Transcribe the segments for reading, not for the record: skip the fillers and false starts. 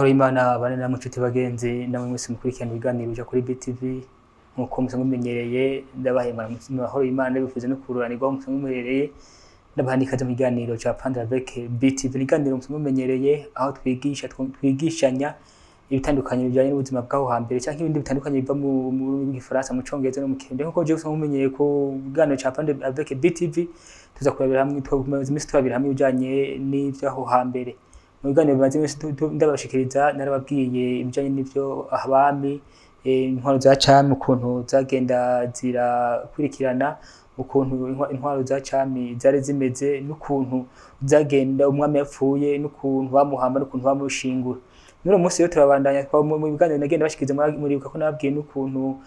Amahoro y'Imana bane namwe nshuti bagenzi namwe mwese mukurikirana ibiganiro bija kuri BTV nkuko musanzwe mumenyereye. Ndabahemara mu mahoro y'Imana, bifuza no kururanirwa aho musanzwe muherereye. Ndabaha n'ikaze mu kiganiro ca Prendre avec BTV, ikiganiro musanzwe mumenyereye aho twigisha twigishanya ibitandukanye bijanye n'ubuzima bw'aho hambere canke ibindi bitandukanye biva mu Gifaransa, mu Congereza no mu Kirundi. Nkuko jewe usanzwe mumenyereye ku kiganiro ca Prendre avec BTV, tuza kurabira hamwe, tumaze imisi turabira hamwe ibijanye n'ivy'aho hambere. Mu biganiro bimaze imisi ndabashikiriza, narababwiye ibijanye n'ivyo abami, intwaro za cami ukuntu zagenda zirakurikirana, ukuntu intwaro za cami zari zimeze, n'ukuntu zagenda umwami yapfuye, n'ukuntu bamuhamba, n'ukuntu bamushingura. N'uno munsi rero turabandanya mu biganiro nagenda bashikiriza. Muribuka ko nababwiye n'ukuntu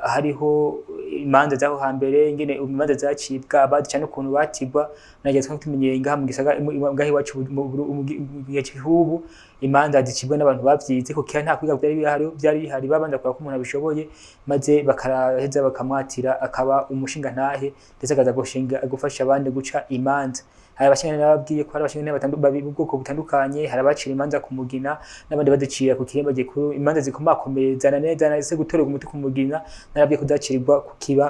hariho imanza z'aho hambere, ingene imanza zacibwa, abazica n'ukuntu batigwa. Nagiye twari tumenyereye ngaha mu gisagara, ngaha iwacu mu gihe cy'ubu, imanza zicibwa n'abantu bavyize. Ko kera nta kwiga vyari bihari, vyari bihari babanza kuraba ko umuntu abishoboye, maze bakaraheza bakamwatira akaba umushingantahe, ndetse akaza gushinga gufasha abandi guca imanza. Hari abashingantahe, nababwiye ko hari abashingantahe b'ubwoko butandukanye. Hari abacira imanza ku mugina n'abandi bazicira ku kirimba gikuru. Imanza zikomakomeye zananiye zanase gutorerwa umuti ku mugina, narabwiye ko zacirirwa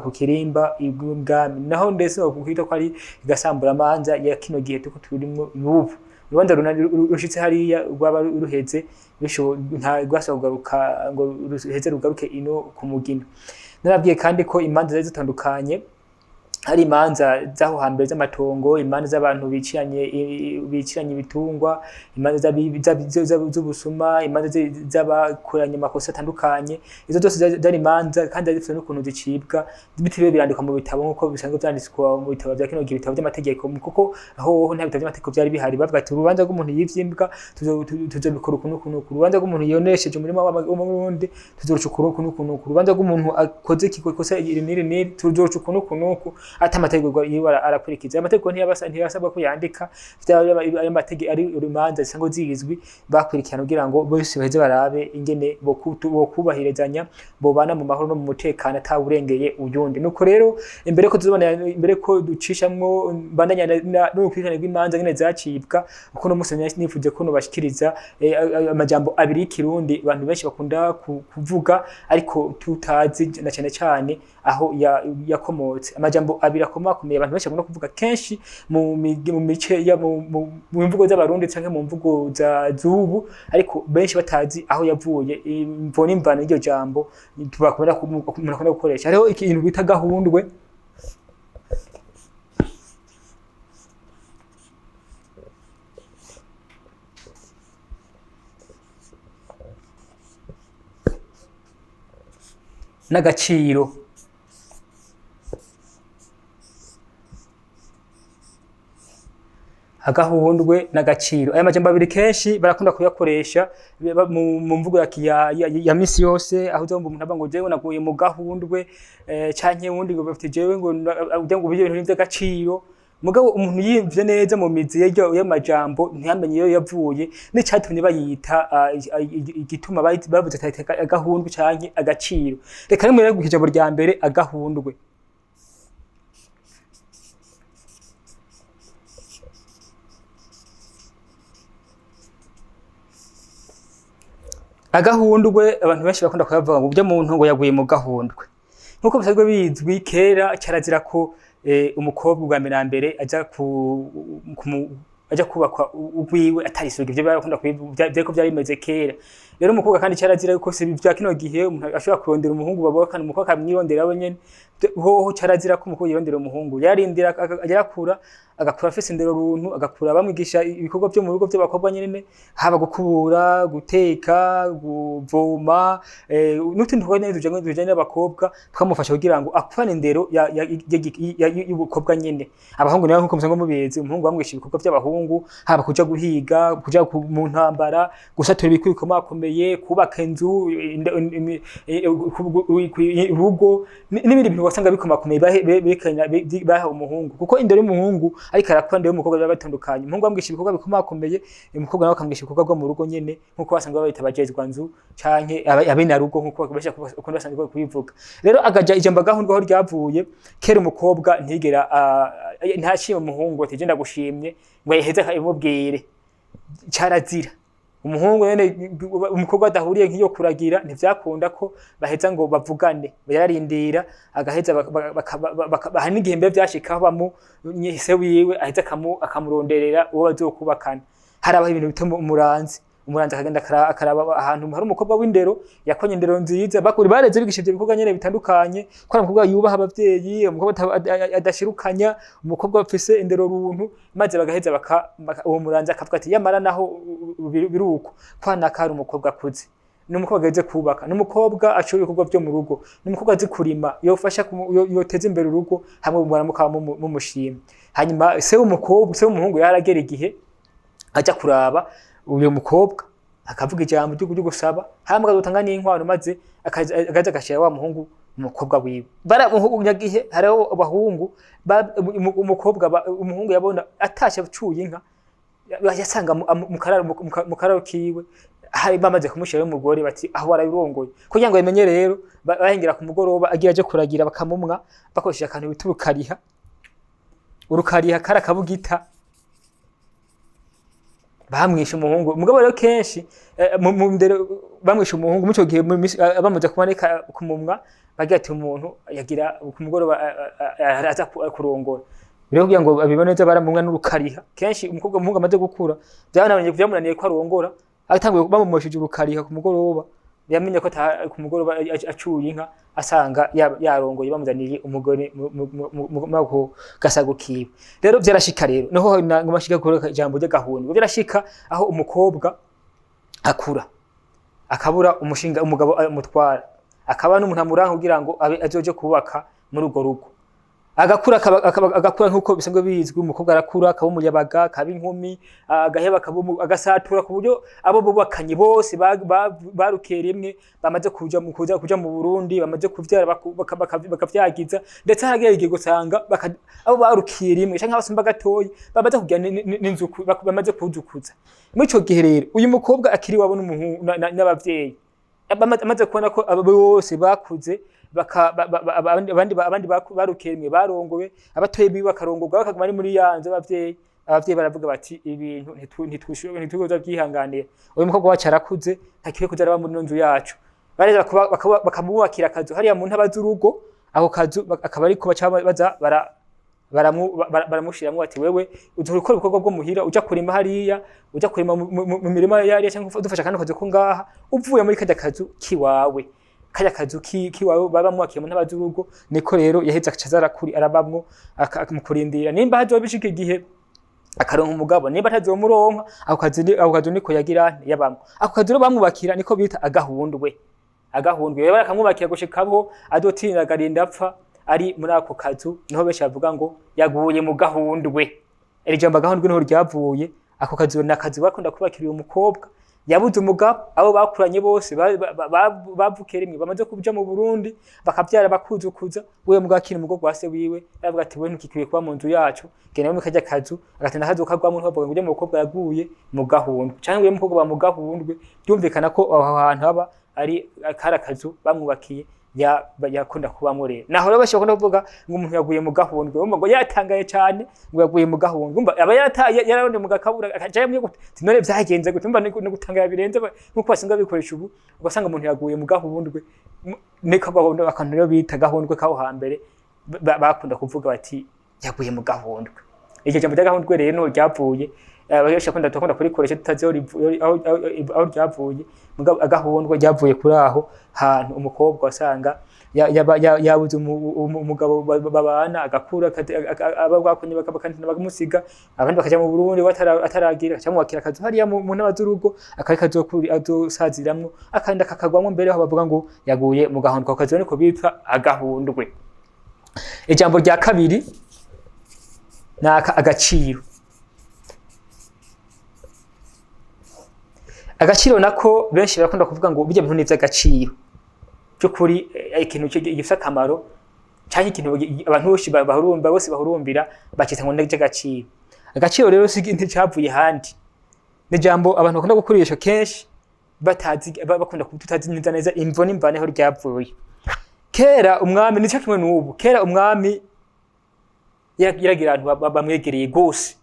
ku kirimba ibwami, naho ndetse kwita ko ari igasamburamanza ya kino gihe tuko turimwo ubu. Urubanza rushitse hariya rwaba ruheze, nta rwasaba kugaruka ngo ruheze rugaruke ino ku mugina. Narabwiye kandi ko imanza zari zitandukanye. Hari imanza z'aho hambere z'amatongo, imanza z'abantu biciranye ibitungwa, imanza z'ubusuma, imanza z'abakoranye amakosa atandukanye. Izo zose zari imanza kandi zari zifise n'ukuntu zicibwa, bitiriwe birandikwa mu bitabo nk'uko bisanzwe vyanditswa mu bitabo vya kino gihe, ibitabo vy'amategeko, kuko hoho nta bitabo vy'amategeko vyari bihari. Bavuga ati urubanza rw'umuntu yivye imbwa tuzobikora uku n'uku n'uku, urubanza rw'umuntu yonesheje umurima w'uwundi tuzoruca uku n'uku n'uku n'uku, urubanza rw'umuntu akoze ikosa iri n'iri n'iri tuzoruca uku n'uku n'uku, ata amategeko yiwe arakurikiza. Amategeko ntiyasabwa ko yandika, vyaba ari amategeko ari urumanza zisanzwe zizwi bakurikirana kugira ngo bose baheze barabe ingene bokubahirizanya, bobana mu mahoro no mu mutekano atawurengeye uyundi. Nuko rero imbere ko tuzobona, imbere ko ducishamwo mbandanya n'urukurikirane rw'imanza ngene zacibwa, uko no musi nifuje ko nobashikiriza amajambo abiri y'ikirundi abantu benshi bakunda kuvuga ariko tutazi na cyane cyane aho yakomotse. Amajambo abiri akomakomeye abantu benshi bakunda kuvuga kenshi mu mice ya mu mvugo z'abarundi canke mu mvugo za z'ubu, ariko benshi batazi aho yavuye, imvo n'imvano y'iryo jambo tubakunda umuntu akunda gukoresha. Hariho ikintu bita gahundwe n'agaciro. Agahundwe n'agaciro, aya majambo abiri kenshi barakunda kuyakoresha mu mvugo ya misi yose, aho uzumva umuntu avuga ngo jewe naguye mu gahundwe, canke uwundi ngo bafite jewe ngo ngo ibyo bintu vy'agaciro. Mugabo umuntu yiyumvye neza mu mizi y'iryo y'amajambo ntiyamenye iyo yavuye n'icatumye bayita, igituma bavuze ati agahundwe canke agaciro. Reka rero murebe ijambo rya mbere, agahundwe. Agahundwe abantu benshi bakunda kuyavuga ngo ubyo muntu ngo yaguye mu gahundwe. Nkuko bisanzwe bizwi, kera carazira ko umukobwa ubwa mbere na mbere aja aja kubakwa ugwiwe atarisuga. Ivyo barakunda vyariko vyari bimeze kera. Rero umukobwa kandi carazira yuko si vya kino gihe umuntu ashobora kurondera umuhungu babakana, umukobwa akamwirondera we nyene. Hoho carazira ko umukobwa yirondera umuhungu. Yarindira yarakura, agakura afise indero runtu, agakura bamwigisha ibikorwa vyo mu rugo vy'abakobwa nyene, haba gukubura, guteka, kuvoma, n'utundi dukorwa nyene tujanye n'abakobwa, twamufasha kugira ngo akurane indero y'ubukobwa nyene. Abahungu nabo nkuko musanzwe mubizi, umuhungu bamwigisha ibikorwa vy'abahungu, haba kuja guhiga, kuja mu ntambara, gusatura ibikwi bikomakomeye, kubaka inzu, urugo n'ibindi bintu wasanga bikomakomeye baha umuhungu, kuko indero y'umuhungu ariko arakura, indero y'umukobwa biba bitandukanye. Umuhungu bamwigisha ibikorwa bikomakomeye, umukobwa nawe akamwigisha ibikorwa bwo mu rugo nyene, nkuko basanga babita abajejwa nzu canke abenarugo, nkuko benshi bakunda basanzwe kubivuga. Rero agaja ijambo agahundwe aho ryavuye, kera umukobwa ntigera ntashima umuhungu ati je ndagushimye ngo yaheze akabimubwire, carazira. Umuhungu nyene, umukobwa adahuriye nk'iyo kuragira, ntivyakunda ko baheza ngo bavugane. Yararindira agaheza, hari n'igihe mbere vyashikaho bamu se wiwe aheza akamuronderera uwo bazokubakana. Harabaho ibintu bita umuranzi. Umuranzi akagenda akaraba ahantu hari umukobwa w'indero, yakonye indero nziza, bakuri bareze, bigisha ivyo bikorwa nyene bitandukanye, ko ari umukobwa yubaha abavyeyi, umukobwa adashirukanya, umukobwa afise indero runtu, maze bagaheza uwo muranzi akavuga ati: "Yamara naho biruko kwanaka hari umukobwa akuze, ni umukobwa ageze kubaka, ni umukobwa ashoboye ibikorwa vyo mu rugo, ni umukobwa azi kurima, yofasha yoteza imbere urugo hamwe mukaba mumushima." Hanyuma se w'umukobwa, se w'umuhungu yaragera igihe aja kuraba uyo mukobwa, akavuga ijambo ryo gusaba, hama akazotanga n'inkwano, maze akaza agashira wa muhungu umukobwa wiwe. Bara nyagihe hariho abahungu umukobwa umuhungu yabona atashe acuye inka, yasanga mu kararo kiwe hari bamaze kumushirayo umugore, bati: "Aho warabirongoye." Kugira ngo bimenye rero, bahengera ku mugoroba agira aje kuragira, bakamumwa bakoresheje akantu bita urukariha. Urukariha kari akabugita bamwishe umuhungu. Mugabo rero kenshi mu ndero bamwishe umuhungu muco gihe bamaze kuboneka kumumwa, bagira ati umuntu yagira ku mugoroba aza kurongora. Rero kugira ngo abibone neza, baramumwa n'urukariha. Kenshi umukobwa, umuhungu amaze gukura, byamunaniye ko arongora, atanguye bamumosheje urukariha ku mugoroba, yamenye ko ku mugoroba acuye inka asanga yarongoye, bamuzaniye umugore muri ako gasago kiwe. Rero vyarashika, rero niho ngoma shika kuri ijambo ry'agahundwe. Vyarashika aho umukobwa akura akabura umushinga, umugabo amutwara, akaba n'umuntu amuranga kugira ngo abe azoje kubaka muri urwo rugo. Agakura agakura nk'uko bisanzwe bizwi, umukobwa arakura akaba umuyabaga, akaba inkumi, agaheba agasatura, ku buryo abo bubakanye bose barukiye rimwe bamaze kuja mu Burundi, bamaze kuvyara, bakavyagiza. Ndetse haragera igihe gusanga abo barukiye rimwe canke abasumba gatoyi bamaze kugira n'inzu, bamaze kuzukuza. Muri ico gihe rero uyu mukobwa akiri iwabo n'umuhungu n'abavyeyi, amaze kubona ko abo bose bakuze, abandi barukiye rimwe barongowe, abatoyi biwe bakarongorwa, bakaguma ari muri ya nzu y'abavyeyi, abavyeyi baravuga bati: "Ibintu ntituzoza vyihanganira, uyu mukobwa wacu arakuze, ntakwiye kuza araba muri ino nzu yacu." Bareza bakamwubakira akazu hariya mu ntaba z'urugo. Ako kazu akaba ariko baca baza baramushiramwo, bati: "Wewe uzohora ukora ibikorwa bwo muhira, uja kurima hariya, uja kurima mu mirima yariya, cyangwa udufasha kandi kazi ko ngaha, uvuye muri karya kazu kiwawe." Karya kazu kiwawe baba mwakiye mu ntaba z'urugo, niko rero yaheze akaca aza arakuri arabamwo mu kurindira nimba hazoba bishika igihe akaronka umugabo, nimba atazomuronka. Ako kazu niko yagira yabamwo. Ako kazu rero bamwubakira niko bita agahundwe. Agahundwe rero barakamwubakira gushikaho azotinda agarinda apfa ari muri ako kazu. Niho benshi bavuga ngo yaguye mu gahundwe. Iri jambo agahundwe niho ryavuye. Ako kazu ni akazu bakunda kubakira uyu mukobwa yabuze umugabo, abo bakuranye bose bavukiye rimwe bamaze kuja mu Burundi, bakavyara, bakuzukuza, wewe mugabo akiri mu rugo rwa se wiwe. Aravuga ati: "We ntukikwiye kuba mu nzu yacu, genda muri karya kazu." Agatinda akazu kagwamwo. Ntibavuga ngo ujye mu mukobwa yaguye mu gahundwe canke uyu mukobwa ba mu gahundwe. Byumvikana ko aho hantu haba ari kari akazu bamwubakiye yakunda kubamwo. Rero naho rero bashobora kuvuga ngo umuntu yaguye mu gahundwe, urumva ngo yatangaye cyane, ngo yaguye mu gahundwe, urumva aba yarataye, yararondeye mu gakabura, akaja yamwe gute, ati: "None vyagenze gute?" Urumva ni gutangara birenze, nkuko basanzwe babikoresha ubu, ugasanga umuntu yaguye mu gahundwe. Niko gahundwe, akantu rero bita gahundwe kaho hambere bakunda kuvuga bati yaguye mu gahundwe. Iryo jambo ry'agahundwe rero niho ryavuye. Abenshi bakunda kurikoresha tutazi aho ryavuye. Mugabo agahundwe ryavuye kuri aho hantu umukobwa wasanga yabuze umugabo babana, agakura, aba bakunye bakamusiga, abandi bakaja mu Burundi, we ataragira, acamwubakira akazu hariya mu ntaba z'urugo, akari kazokuri azosaziramwo, akandi kakagwamwo. Mbere aho bavuga ngo yaguye mu gahundwe, ako kazu niko bitwa agahundwe. Ijambo rya kabiri ni aka: agaciro. Agaciro nako benshi barakunda kuvuga ngo bijya bintu ni ivy'agaciro by'ukuri, ikintu gifise akamaro canke ikintu abantu bose bahurumba, bose bahurumbira, bakita ngo ni ivy'agaciro. Agaciro rero si ikintu cavuye handi, ni ijambo abantu bakunda gukoresha kenshi batazi, bakunda tutazi neza neza imvo n'imvano aho ryavuye. Kera umwami, nico kimwe n'ubu, kera umwami yaragira abantu bamwegereye gose,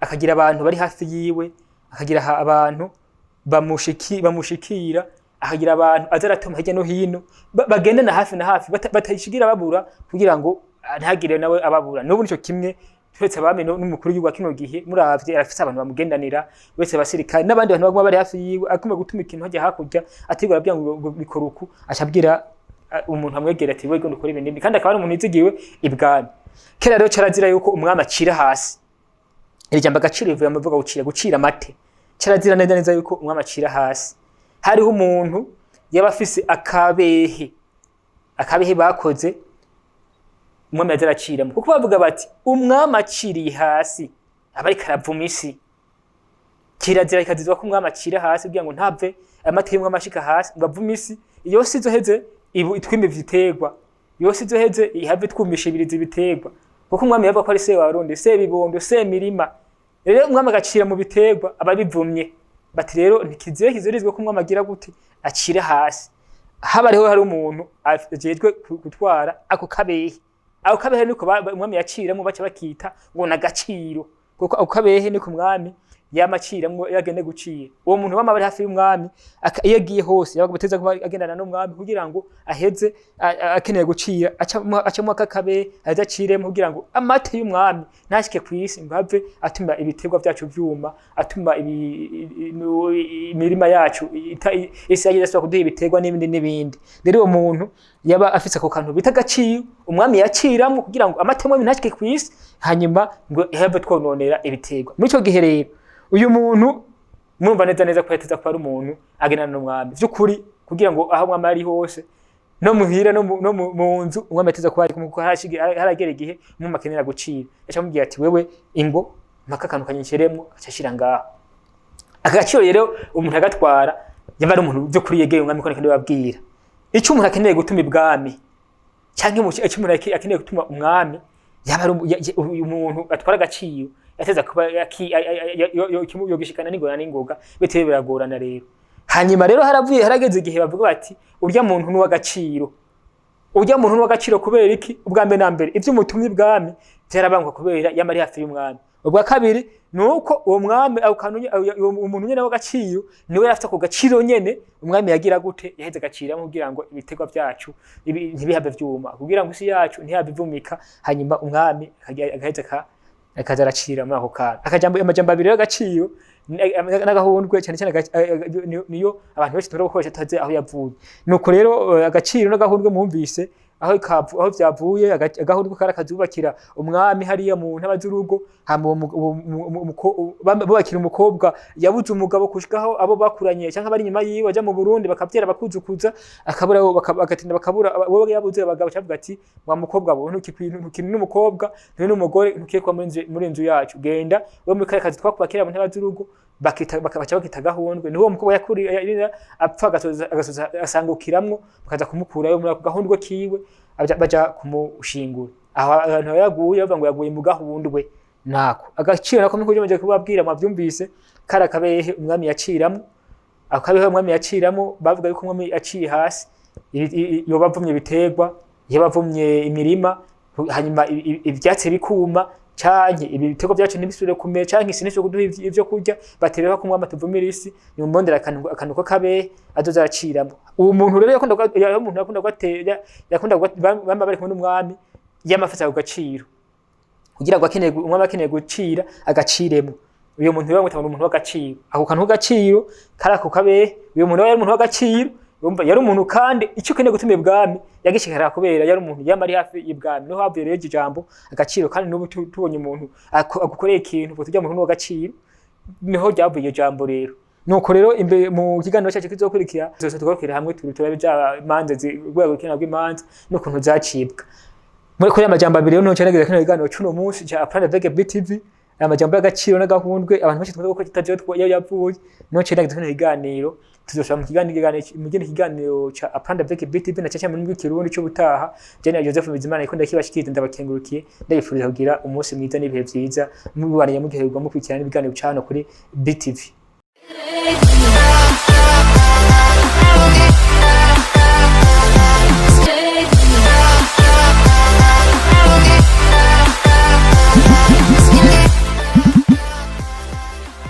akagira abantu bari hafi yiwe, akagira abantu. bamushikira, akagira abantu aza aratuma hirya no hino bagendana hafi na hafi, batashigira babura, kugira ngo ntagire nawe ababura. N'ubu nico kimwe, turetse abami, n'umukuru w'igihugu wa kino gihe muravye arafise abantu bamugendanira, uretse abasirikare n'abandi bantu baguma bari hafi yiwe. Agomba gutuma ikintu hajya hakurya, atigwa arabwira ngo bikora uku, aca abwira umuntu amwegera ati: "We genda ukore ibi n'ibi", kandi akaba ari umuntu yizigiwe ibwami. Kera rero carazira yuko umwami acira hasi. Iri jambo agaciro rivuye mu vuga gucira, gucira amate. Carazira neza neza yuko umwami acira hasi. Hariho umuntu yaba afise akabehe, akabehe bakoze umwami yaza araciramo, kuko bavuga bati umwami aciriye hasi aba ariko aravuma isi. Kirazira kikazizwa ko umwami acira hasi, kugira ngo ntave amata y'umwami ashika hasi ngo avume isi. Iyo si izoheze ibu itwima ibiterwa, iyo si izoheze ihave itwumisha ibirizi ibiterwa, kuko umwami yavuga ko ari se warundi, se bibondo, se mirima. Rero umwami agacira mu biterwa aba abivumye. Bati rero ntikizire kizirizwe ko umwami agira gute? Acira hasi. Haba rero hari umuntu ajejwe gutwara ako kabehe. Ako kabehe niko umwami yaciramo, baca bakita ngo nagaciro, kuko ako kabehe niko umwami yama aciramwo iyo agende gucira. Uwo muntu bama bari hafi y'umwami, iyo agiye hose yabaga bateza kuba agendana n'umwami, kugira ngo aheze akeneye gucira acamwo aka kabehe aheze aciremo, kugira ngo amate y'umwami ntashike kw'isi ngo ave atuma ibiterwa vyacu vyuma, atuma imirima yacu isi yagize asubira kuduha ibiterwa n'ibindi n'ibindi. Rero uwo muntu yaba afise ako kantu bita agaciro umwami yaciramwo, kugira ngo amate y'umwami ntashike kw'isi, hanyuma ngo ihave twononera ibiterwa. Muri ico gihe rero uyu muntu murumva neza neza ko yateza kuba ari umuntu agendana n'umwami vy'ukuri, kugira ngo aho umwami ari hose, no muhira, no mu nzu, umwami yateza kuba ari kumwe, kuko haragera igihe umwami akenera gucira, yaca amubwira ati: "Wewe ingo mpaka akantu kanyisheremwo", aca ashira ngaho aka gaciro. Rero umuntu agatwara yaba ari umuntu vy'ukuri yegeye umwami, ko niko babwira ico umuntu akeneye gutuma ibwami, canke ico umuntu akeneye gutuma umwami, yaba ari uyu muntu atwara agaciro yateza kuba yogishikana n'ingona n'ingoga, bitewe biragorana. Rero hanyuma rero haravuye harageze igihe bavuga bati: "Urya muntu ni uw'agaciro, urya muntu ni uw'agaciro." Kubera iki? Ubwa mbere na mbere, ivyo umutumye ibwami vyarabangwa, kubera yama ari hafi y'umwami. Ubwa kabiri ni uko uwo mwami ako kantu uwo muntu nyene w'agaciro niwe yari afite ako gaciro nyene. Umwami yagira gute? Yaheze agaciramo kugira ngo ibiterwa vyacu ntibihave vyuma, kugira ngo isi yacu ntihave ivumika. Hanyuma umwami agaheza akaza aracira muri ako kantu. Akajambo, amajambo abiri y'agaciro n'agahundwe cyane cyane niyo abantu benshi tubura gukoresha tutazi aho yavuye. Nuko rero agaciro n'agahundwe mwumvise aho vyavuye. Agahundwe kari akazubakira umwami hariya mu ntaba z'urugo, hama uwo bubakira umukobwa yabuze umugabo, kushikaho abo bakuranye canke bari inyuma yiwe baja mu Burundi bakavyara bakuzukuza, akabura, bagatinda bakabura abo yabuze abagabo. Cavuga ati: "Wa mukobwa bo, ntukiri n'umukobwa, nturi n'umugore, ntukiye kuba muri inzu yacu, genda we muri kariya kazi twakubakira mu ntaba z'urugo." Bakita baca bakita gahundwe. Niho uwo mukobwa yakuri apfa, agasoza asangukiramwo, bakaza kumukurayo muri ako gahundwe kiwe, baja kumushingura aho ahantu yaguye, bavuga ngo yaguye mu gahundwe. Nako agaciro nako nkuko nje kubabwira mwavyumvise, kari akabehe umwami yaciramwo. Ako kabehe umwami yaciramwo, bavuga yuko umwami yaciye hasi yoba avumye ibiterwa, yoba avumye imirima, hanyuma ivyatsi bikuma, canke ibiterwa vyacu ntibisubire kumera, canke isi ntishobore kuduha ivyo kurya. Baterera ko umwami atuvumira isi, nimumondera akantu k'akabehe azoza araciramwo. Uwo muntu rero yakunda umuntu yakunda gatera, yakunda bama bari kumwe n'umwami, yama afise ako gaciro, kugira ngo akeneye umwami akeneye gucira agaciremo. Uyo muntu rero bamwita ngo ni umuntu w'agaciro. Ako kantu k'agaciro kari ako kabehe. Uyo muntu yari umuntu w'agaciro. Urumva yari umuntu kandi icyo ukeneye gutuma ibwami yagishikara, kubera yari umuntu yama ari hafi y'ibwami. Niho havuye rero iryo jambo agaciro. Kandi n'ubu tubonye umuntu agukoreye ikintu, ubwo tujya muntu w'agaciro, niho ryavuye iryo jambo rero. Nuko rero imbere mu kiganiro cyacu kizokurikira zose tugarukira hamwe, turi turabe bya manza, urwego rukina rw'imanza n'ukuntu zacibwa muri kuri amajambo abiri. Rero niho nageze kino kiganiro c'uno munsi ca Apprendre avec BTV, aya majambo y'agaciro n'agahundwe abantu benshi tumaze gukora tutazi aho yavuye. Niho nageze kino kiganiro. Tuzoshobora mu kindi kiganiro ca Apprendre avec BTV na cyane mu rw'ikirundi c'ubutaha. Jene Joseph Bizimana ikunda kibashikiriza, ndabakengurukiye, ndabifuriza kugira umunsi mwiza n'ibihe vyiza, mubaniye mugiherwa mukurikirana ibiganiro cano kuri BTV. Yeah.